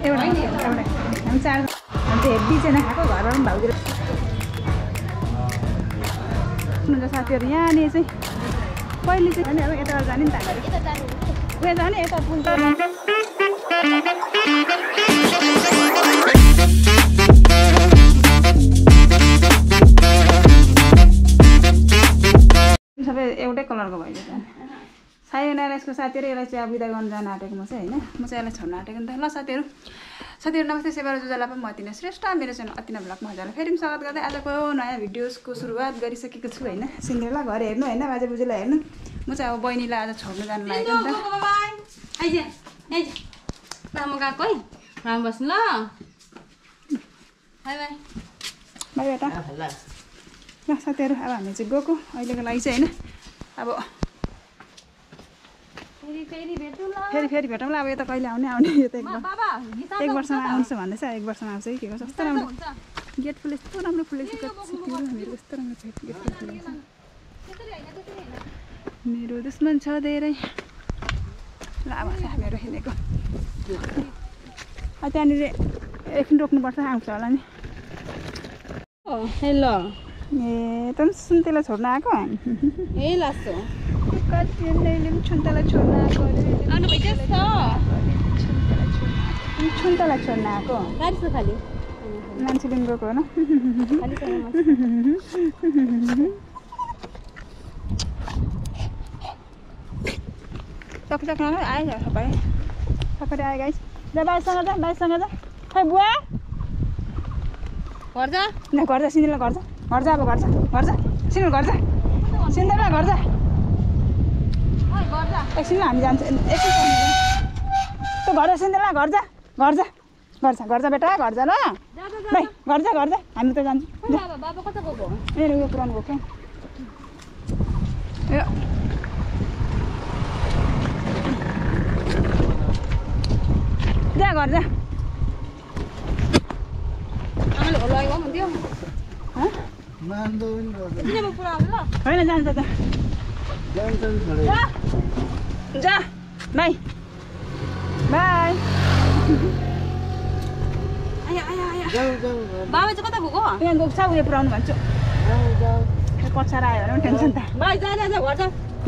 एउटा हामी चार हेभी चाहिँ नखाएको घरमा पनि भाउजूले सुन्नुहुन्छ साथीहरू। यहाँनिर चाहिँ पहिले चाहिँ अनि अब यता जाने नि त हामीहरू उयो जाने यता पुलको सबै एउटै कलरको भइदियो त सायोनारा यसको साथीहरू यसलाई चाहिँ अब बिदा गर्न जान आँटेको म चाहिँ होइन म चाहिँ यसलाई छोड्न आँटेको नि त। ल साथीहरू नमस्ते सेवा जुजालाई पनि म अतिना श्रेष्ठ मेरो च्यानल अतिना ब्लगमा हजुरलाई फेरि स्वागत गर्दै आजको नयाँ भिडियोसको सुरुवात गरिसकेको छु होइन। सिन्ड्रेला घर हेर्नु होइन बाजे बोजूलाई हेर्नु म चाहिँ अब बहिनीलाई आज छोड्नु जानु लागेको नि त। म गएको है राम बस्नु ल बाई बाई बाई बेटा। ल साथीहरू अब हामी चाहिँ गएको अहिलेको लागि चाहिँ होइन। अब फेरि भेटौँ ल। अब यता कहिले आउने यो त एक वर्षमा आउँछ भन्दैछ। एक वर्षमा आउँछ कि के गर्छ कस्तो राम्रो गेट फुल यस्तो राम्रो फुलेको छ हामीहरू कस्तो राम्रो छ गेट फुल फुलेको छ। मेरो दुश्मन छ धेरै ल। अब हामीहरू हिँडेको त्यहाँनिर एकछिन रोक्नुपर्छ आउँछ होला नि। हेलो ए त सुन्तेलाई छोड्न आएको ए लाग्छ कतिले छुन्तालाई छोड्न आएको छुन्तालाई छोड्न आएको खाली मान्छेले गएको हो न। सक्छ आएछ सबै सबै आयो गाइस। जा बाइसँग जा खै बुवा घर जा न घर जा सिन्देला घर जा अब घर जा सिन्देला घर जा सिन्देला घर जा एकछिन हामी जान्छ एकछिन तँ घर जा सिन्देला घर जा बेटा घर जा ल भाइ घर जा हामी त जान्छौँ। बाबा कता गएको ए उयो पुरानो गएको जा घर जा आमाले घर लगेको भन्थ्यो होइन जान्छ त जा बाई बाई। बाबा चाहिँ कता गएको यहाँ गएको छ उयो पुऱ्याउनु भन्छु पछाडि आयो भने पनि टेन्सन त। भाइ जा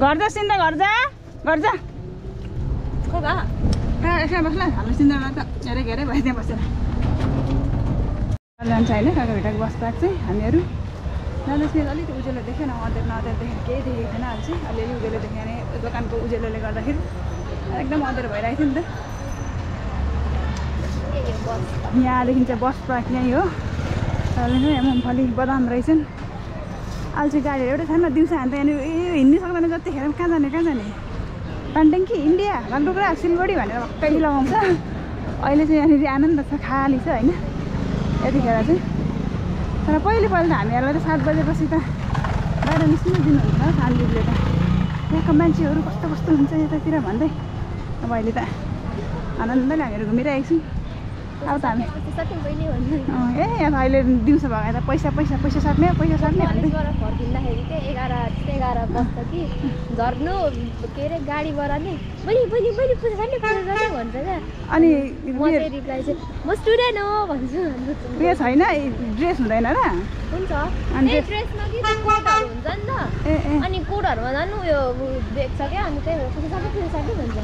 घर जा सिन्दा घर जा खै बा यसमा बस्छ हाम्रो सिन्दामा त घेरै भयो त्यहाँ बसेर जान्छ होइन काका भिटाको बस पार्क चाहिँ हामीहरू जाँदैछौँ। अलिक उज्यालो देखेन अँध्यार देखेन केही देखेको थिएन अहिले चाहिँ अलिअलि उज्यालो देख्यो भने दोकानको उज्यालोले गर्दाखेरि एकदम अँध्यारो भइरहेको थियो नि त। यहाँदेखि चाहिँ बस पार्क यहीँ हो मुमफली बदाम रहेछन् अल्छी गाडीहरू एउटै छैन दिउँसो हामी त यहाँनिर हिँड्नै सक्दैन जतिखेर कहाँ जाने पानट्याङ्की इन्डिया भालुटुक्रा सिलगढी भनेर भक्कै लगाउँछ। अहिले चाहिँ यहाँनिर आनन्द छ खाली छ होइन यतिखेर चाहिँ। तर पहिले त हामीहरूलाई त 7 बजेपछि त बाहिर निस्किनु दिनुहुन्छ शान्तिले त यहाँको मान्छेहरू कस्तो हुन्छ यतातिर भन्दै। अब अहिले त आनन्दले हामीहरू घुमिरहेको छौँ। अब त हामी ए यहाँ त अहिले दिउँसो भएको त पैसा साट्ने भन्दै फर्किँदाखेरि चाहिँ 11 बज्छ कि झर्नु के अरे गाडीबाट नि बहिनी पूजा गर्ने भन्छ क्या। अनि म चाहिँ रिप्लाई चाहिँ म स्टुडेन्ट हो भन्छु। उयो छैन ड्रेस हुँदैन र हुन्छ ड्रेसमा कि कोटहरू हुन्छ नि त अनि कोटहरूमा झन् उयो देख्छ क्या अनि त्यही पूजा साट्ने भन्छ।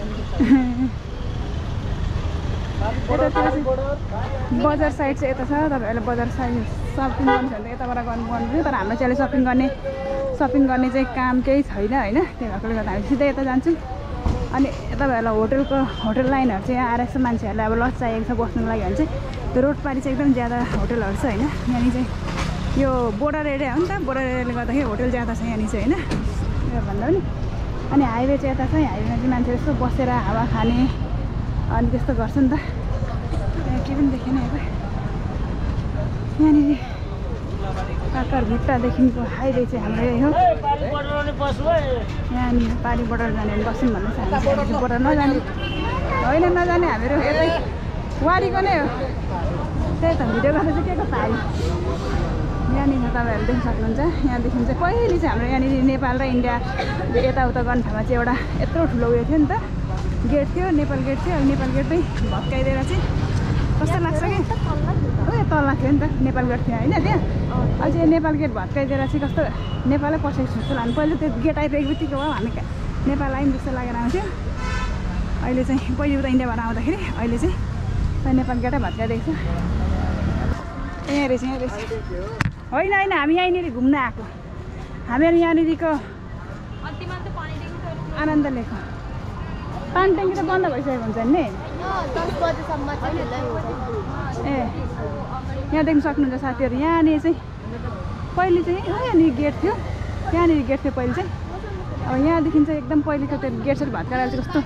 बजार साइड चाहिँ यता छ तपाईँहरूले बजार साइड सपिङ गर्नु छ भने यताबाट गर्नु तर हाम्रो चाहिँ सपिङ गर्ने चाहिँ काम केही छैन होइन त्यही भएकोले गर्दा हामी सिधै यता जान्छौँ। अनि तपाईँहरूलाई होटल लाइनहरू चाहिँ यहाँ आएर यस्तो मान्छेहरूलाई अब लज चाहिएको छ बस्नुको लागि भने चाहिँ त्यो रोड पारि चाहिँ एकदम ज्यादा होटलहरू छ होइन। यहाँनिर चाहिँ यो बोर्डर एरिया हो नि त बोर्डर एरियाले गर्दाखेरि होटल ज्यादा छ यहाँनिर चाहिँ होइन यो भन्दा पनि। अनि हाइवे चाहिँ यता छ हाइवेमा चाहिँ मान्छेहरू यस्तो बसेर हावा खाने अनि त्यस्तो गर्छ नि त। त्यहाँ केही पनि देखेन यता यहाँनिर काकर भिट्टादेखिको हाइवे चाहिँ हाम्रो यही हो। यहाँनिर पारी बोर्डर जाने भने बस्यौँ भन्ने छ हामी बोर्डर नजाने होइन नजाने हामीहरू यतै वारीको नै हो। त्यही त भिडियो गर्दा चाहिँ के को पारि यहाँनिर तपाईँहरूले देख्न सक्नुहुन्छ। यहाँदेखि चाहिँ पहिले चाहिँ हाम्रो यहाँनिर नेपाल र इन्डिया यताउता गर्ने ठाउँमा चाहिँ एउटा यत्रो ठुलो उयो थियो नि त गेट थियो नेपाल गेट थियो। नेपाल गेटमै भत्काइदिएर चाहिँ कस्तो लाग्छ कि उयो तल थियो नि त नेपाल गेट थियो होइन त्यहाँ अझै नेपाल गेट भत्काइदिएर चाहिँ कस्तो नेपालै पसेको जस्तो लाग्नु पहिला त्यो गेट आइपुगेको बित्तिकै हो हामी नेपाल आयौँ जस्तो लागेर आउँथ्यो अहिले चाहिँ पहिले उता इन्डियाबाट आउँदाखेरि अहिले चाहिँ नेपाल गेटै भत्काइदिएको छ यहाँ रहेछ होइन होइन हामी यहीँनिर घुम्न आएको हामीहरू यहाँनिरको आनन्द लिएको पानी ट्याङ्की त बन्द भइसकेको हुन्छ नि ए यहाँ देख्न सक्नुहुन्छ साथीहरू यहाँनिर चाहिँ पहिले चाहिँ यहाँनिर गेट थियो त्यहाँनिर गेट थियो पहिले चाहिँ अब यहाँदेखि चाहिँ एकदम पहिलेको त्यो गेटहरू भत्काएर चाहिँ कस्तो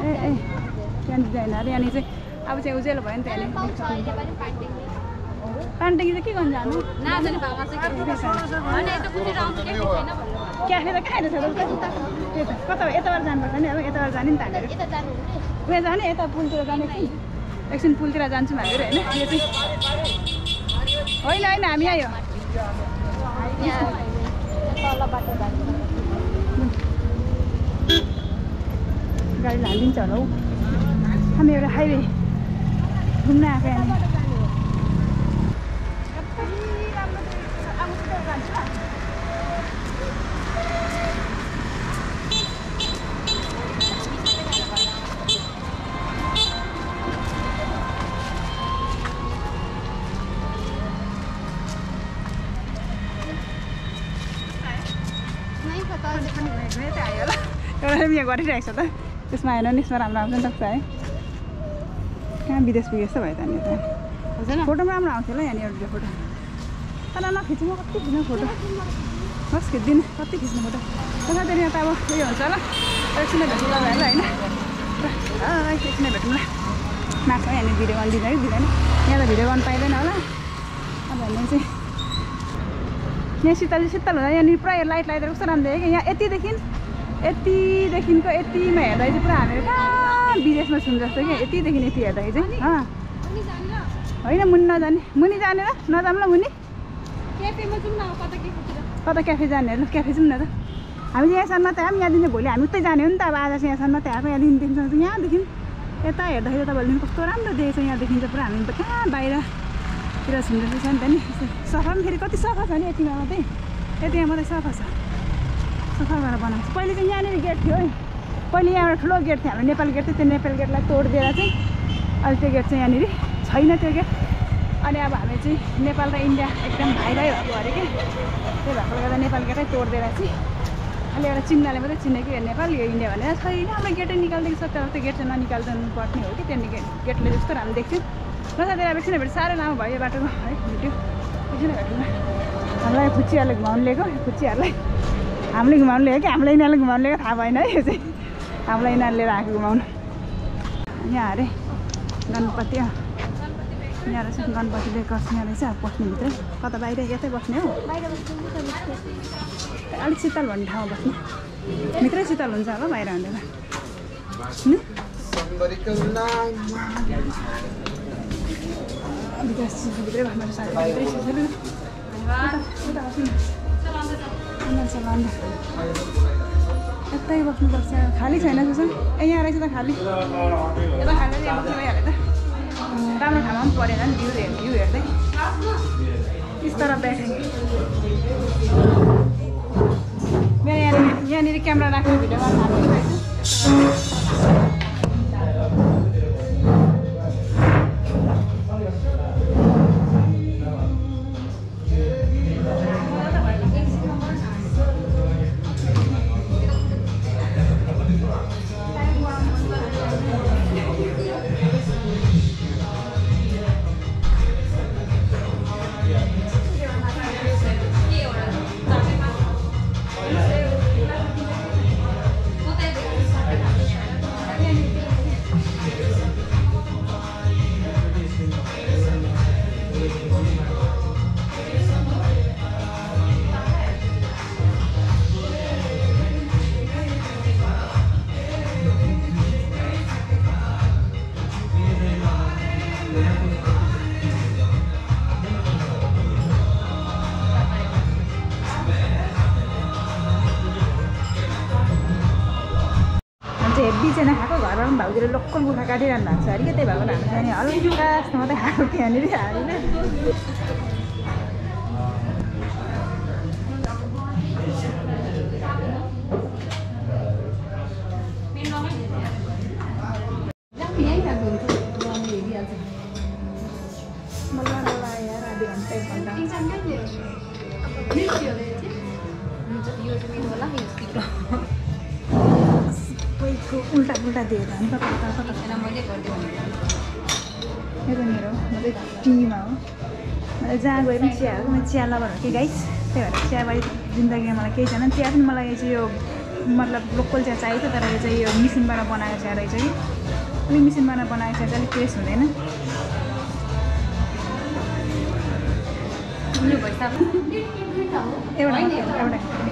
ए त्यहाँनिर होइन अरे यहाँनिर चाहिँ अब चाहिँ उज्यालो भयो नि त यहाँनिर पानी ट्याङ्की चाहिँ के गर्नु जानु क्याफे त कहाँ छ त्यही त कता यताबाट जानुपर्छ नि अब यताबाट जाने नि त हामीहरू उयो जाने यता पुलतिर जाने एकछिन पुलतिर जान्छौँ हामीहरू होइन यो चाहिँ होइन होइन हामी आयो गाडी हालिदिन्छ होला हौ हामी एउटा हाइवे घुम्न आएको यहाँनिर एउटा यहाँ गरिरहेको छ त त्यसमा होइन नि यसमा राम्रो आउँछ नि त है कहाँ विदेश पुगेछ त भयो त नि त फोटोमा राम्रो आउँथ्यो होला यहाँनिर एउटा फोटो तर नखिच्नु म कति खिच्नु फोटो बस खिच्दिनँ कति खिच्नु फोटो त्यहाँतिर यहाँ त अब उयो हुन्छ होला एकछिन भेट्नु भएर होइन एकछिन भेटौँ ल मार्छ यहाँनिर भिडियो गर्नु दिँदैन कि दिँदैन यहाँ त भिडियो गर्नु पाइँदैन होला अब भने चाहिँ यहाँ शीतल हुँदा यहाँनिर पुरा लाइट लगाइदिएर कस्तो राम्रो देखेँ कि यहाँ यतिदेखिको यतिमा हेर्दा चाहिँ पुरा हामीहरू कहाँ विदेशमा छौँ जस्तो कि यतिदेखि यति हेर्दाखेरि चाहिँ होइन मुनि नजाने मुनि जाने र नजाऊँ ल मुनि कता क्याफे जाने ल क्याफे जाऊँ न त हामी यहाँसम्म मात्रै आऊँ यहाँदेखि भोलि हामी उतै जाने हो नि त अब आज चाहिँ यहाँसम्म मात्रै आएको यहाँदेखि देख्छ यहाँदेखि यता हेर्दाखेरि तपाईँहरूले कस्तो राम्रो देखेको छ यहाँदेखि चाहिँ पुरा हामी कहाँ बाहिरतिर छुँदो छ नि त नि सफा पनि फेरि कति सफा छ नि यतिमा मात्रै यतिमा मात्रै सफा छ सफा गरेर बनाएको छ पहिले चाहिँ यहाँनिर गेट थियो है पहिले यहाँबाट ठुलो गेट थियो हाम्रो नेपाल गेट थियो त्यो नेपाल गेटलाई तोडिदिएर चाहिँ अहिले त्यो गेट चाहिँ यहाँनिर छैन त्यो गेट अनि अब हामी चाहिँ नेपाल र इन्डिया एकदम भाइभाइ भएको अरे कि त्यही भएकोले गर्दा नेपाल गेटै तोडिदिएर चाहिँ अहिले एउटा चिन्हले मात्रै चिन्ने कि नेपाल यो इन्डिया भनेर छैन हाम्रो गेटै निकालिदिएको छ तर त्यो गेट चाहिँ ननिकालिदिनु पर्ने हो कि त्यहाँदेखि गेटले जस्तो राम्रो देख्थ्यो र साथै अब एकछिन भेट साह्रै लामो भयो यो बाटोको है भिडियो एकछिन भेटौँ न हामीलाई फुच्चीहरूले घुमाउनु लिएको फुच्चीहरूलाई हामीले घुमाउनु लिएको कि हामीलाई यिनीहरूले घुमाउनु लिएको थाहा भएन है यो चाहिँ हामीलाई यिनीहरूले लिएर आएको घुमाउनु यहाँ अरे गणपति यहाँ रहेछ गणपतिले कस यहाँ रहेछ अब पस्नेभित्रै कता बाहिर यतै बस्ने हो अलिक शीतल भन्ने ठाउँमा बस्ने भित्रै शीतल हुन्छ होला बाहिर हुँदैन भित्रै बस्नु साथी यतै बस्नुपर्छ खाली छैन सुसन ए यहाँ रहेछ त खाली यता खाली यहाँ बस्नु भइहाल्यो त राम्रो ठाउँमा पनि परेन नि भ्यू हेर्दै इस तरह बैठे मेरो यहाँनिर क्यामेरा राखेर भिडियो गर्न थाल्नु मुखा काटिरहनु भएको छ अरे के त्यही भएको हामी चाहिँ हल्का जस्तो मात्रै खाएको थियो यहाँनिर होइन उल्टा उल्टा दिएर यो त मेरो म चाहिँ टिभीमा हो मैले जहाँ गए पनि चिया हो म चिया लभर हो कि गाइस त्यही भएर चियाबारी जिन्दगीमा मलाई केही छैन चिया पनि मलाई चाहिँ यो मतलब लोकल चिया चाहिएको तर यो चाहिँ यो मिसिनबाट बनाएको चिया रहेछ कि अलिक मिसिनबाट बनाएको चिया चाहिँ अलिक टेस्ट हुँदैन एउटा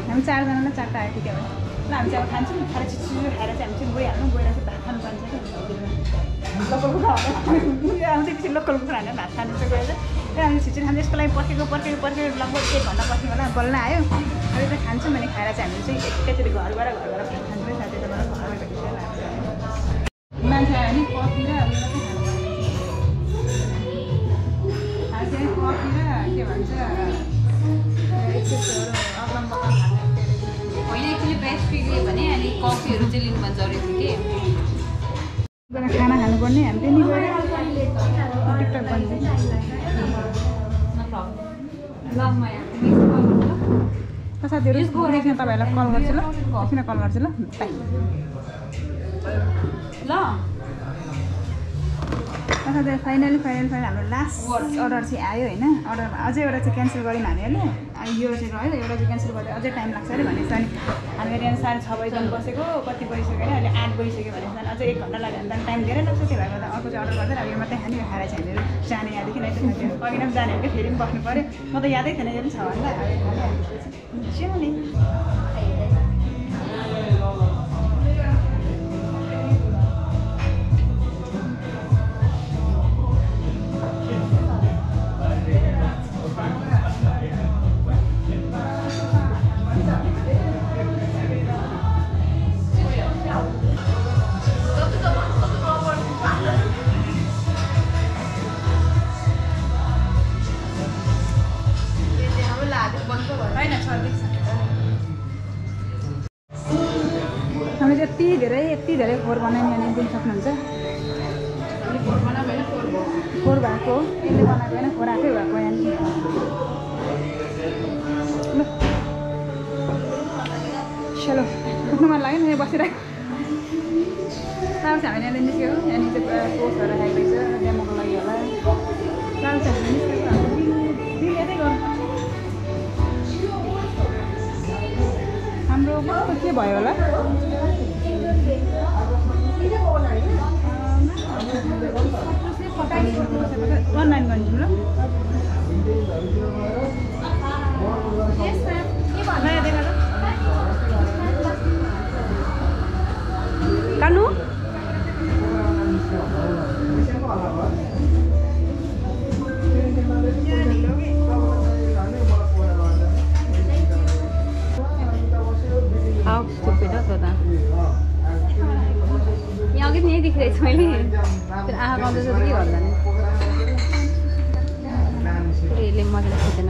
हामी 4 जनालाई 4टा आयो ठिकै भयो ल हामी चाहिँ अब खान्छौँ खाएर छिटो खाएर चाहिँ हामी चाहिँ गइहाल्नु गएर चाहिँ भात खानु पर्छ लोकल कुखुरा हामी चाहिँ पछि लोकल कुखुरा हालेर भात खानु चाहिँ गएर त्यही हामी छिटो खान्छ यसको लागि पर्खेको लगभग 1 घन्टा पर्खेको होला बल्ल आयो अहिले चाहिँ खान्छौँ भने खाएर चाहिँ हामी चाहिँ एकैचोटि घर गएर भात खान्छौँ साथै तपाईँलाई घरमा भेटिन्छ मान्छे आयो भने कफी र कफी र के भन्छ होइन एक्चुली बेस्ट पिक्यो भने अनि कफीहरू चाहिँ लिनु जरुरी थियो कि खाना खानुपर्ने हामी पनि गयो टिकटक बन्छ साथीहरू एकछिन तपाईँहरूलाई कल गर्छु ल एकछिन कल गर्छु ल बाई ल साथी फाइनली हाम्रो लास्ट अर्डर चाहिँ आयो होइन अर्डर अझै एउटा चाहिँ क्यान्सल गऱ्यौँ हामीहरूले यो चाहिँ रह्यो एउटा चाहिँ क्यान्सल गर्दा अझै टाइम लाग्छ अरे भनेको छ अनि हामीहरू यहाँ 6:30 बजीसम्म बसेको कति बजिसक्यो अरे अहिले 8 बजिसक्यो भने अझै 1 घन्टा लाग्यो भने त टाइम धेरै लाग्छ त्यही भएर अर्को चाहिँ अर्डर गर्दा अब यो मात्रै खाने खाएर चाहिँ हामीहरू जाने यहाँदेखि नै साथीहरू अघि नै जाने हो कि फेरि पनि बस्नु पऱ्यो म त यादै थिएन यो पनि छ भन्दा नि हामी यति धेरै फोहोर बनायो नि दिन सक्नुहुन्छ फोहोर भएको यसले बनाएको होइन फोहोर आफै भएको यहाँनिर चलो उठ्नु मन लाग्यो नि यहाँ बसिरहेको लान्छ हामी यहाँनिर निस्क्यो यहाँनिर चाहिँ पुरा पोस्टहरू राखेको रहेछ डेमोको लागि होला लान्छ हामी निस्केको हाम्रो बिल यतै गर्नु हाम्रो कस्तो के भयो होला अनलाइन गरिदिनु ल नयाँ देखा कानु यहाँ अघि यहीँ देखिरहेको छु मैले तर आँखा गाउँदैछ त के गर्दा नि यसले मजाले खिच्दैन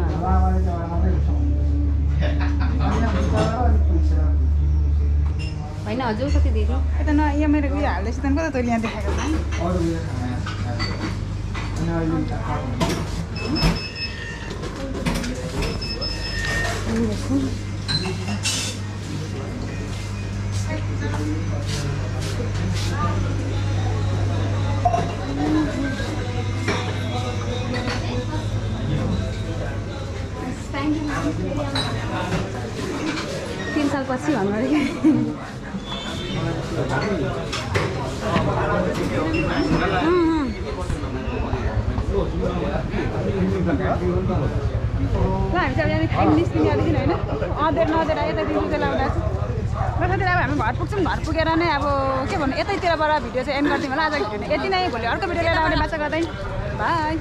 होइन हजुर कति दिनु यता न यहाँ मेरो उयो हाल्दैछ त कता तैँले यहाँ देखाएको तीन साल पछि भन्नु अरे हामी चाहिँ यहाँनिर खाइ निस्किने अलिकति होइन अँधेर नअँधेर यता दिउँसो चाहिँ लाउँदा र साथी अब हामी घर पुग्छौँ घर पुगेर नै अब के भन्नु यतैतिरबाट भिडियो चाहिँ एन्ड गरिदिउँ होला आजको भिडियो यति नै भोलि अर्को भिडियो लिएर आउने बाचा गर्दै बाई